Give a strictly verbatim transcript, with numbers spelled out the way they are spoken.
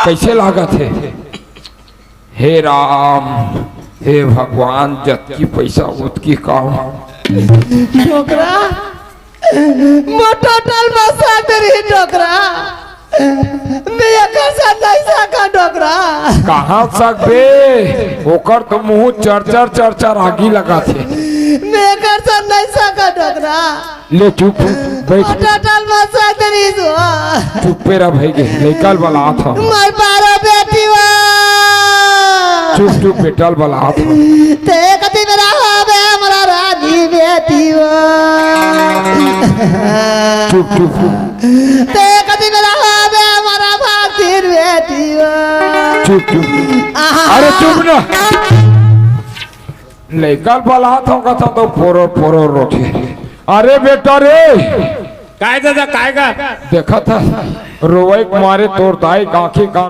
कइसे लागत हे? हे राम, हे भगवान, जतकी पइसा ओतकी काम। डोकरा, मोर टोटल मसा तेरी डोकरा। मैं एकर से नहीं सका डोकरा। कहाँ सकबे? ओकर तो मुंह चरचर चरचर आगी लगाथे। मैं एकर से नहीं सका डोकरा। ले चुप, बैठ। टोटल मसा तेरी सो। चुप्पे रह भई गे, लइका ल बलात हंव। मार पारो बेटी वा। चुप, चुप, बेटा ल बलात हंव। ते कति बेरा होबे हमरा रानी बेटी वा। चुप, चुप। ते कति बेरा होबे हमरा भागतिर बेटी वा। चुप, चुप। आहा। अरे चुप ना। लइका ल बलात हंव कथंव तो पोरोर पोरोर रोथे। अरे बेटा रे। काय दादा, काय गा? देखत हस, रोवई के मारे तोर दाई के आंखी कान